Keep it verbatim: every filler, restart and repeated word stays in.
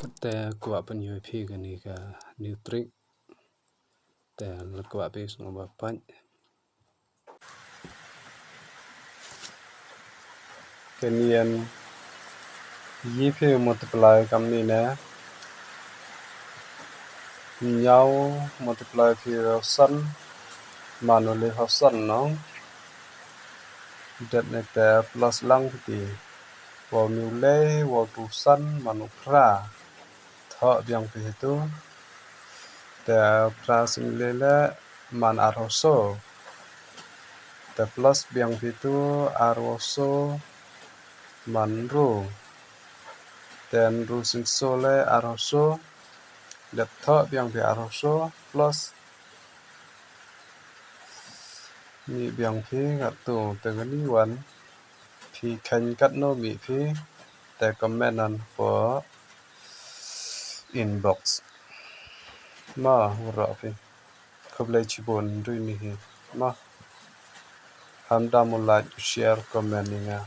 Kata kwah pynïoh phi kane ka new trick. Te lada kwah phi sngewbha peit. Kane ïa phi multiply kam ni ne. Hynñiew multiply phi hynriew san, man u leh hynriew san nong. Dep ne te plus lang phi ti. Wa hynñiew leh, wa hynriew san, man u phra. Thoh biang phi tu. Te phra sien leh leh man arphew so. Te plus biang phi tu arphew so man hynriew. Te hynriew sien so leh arphew so. Dep thoh biang phi arphew so plus mih biang phi katto te kani wan. Phi kheiñ katno mih phi te comment hapoh inbox. Mo, waroh phi. Khublei chibun ruh ïa phi. Mo. Ham da mo like, share, comment ïa nga.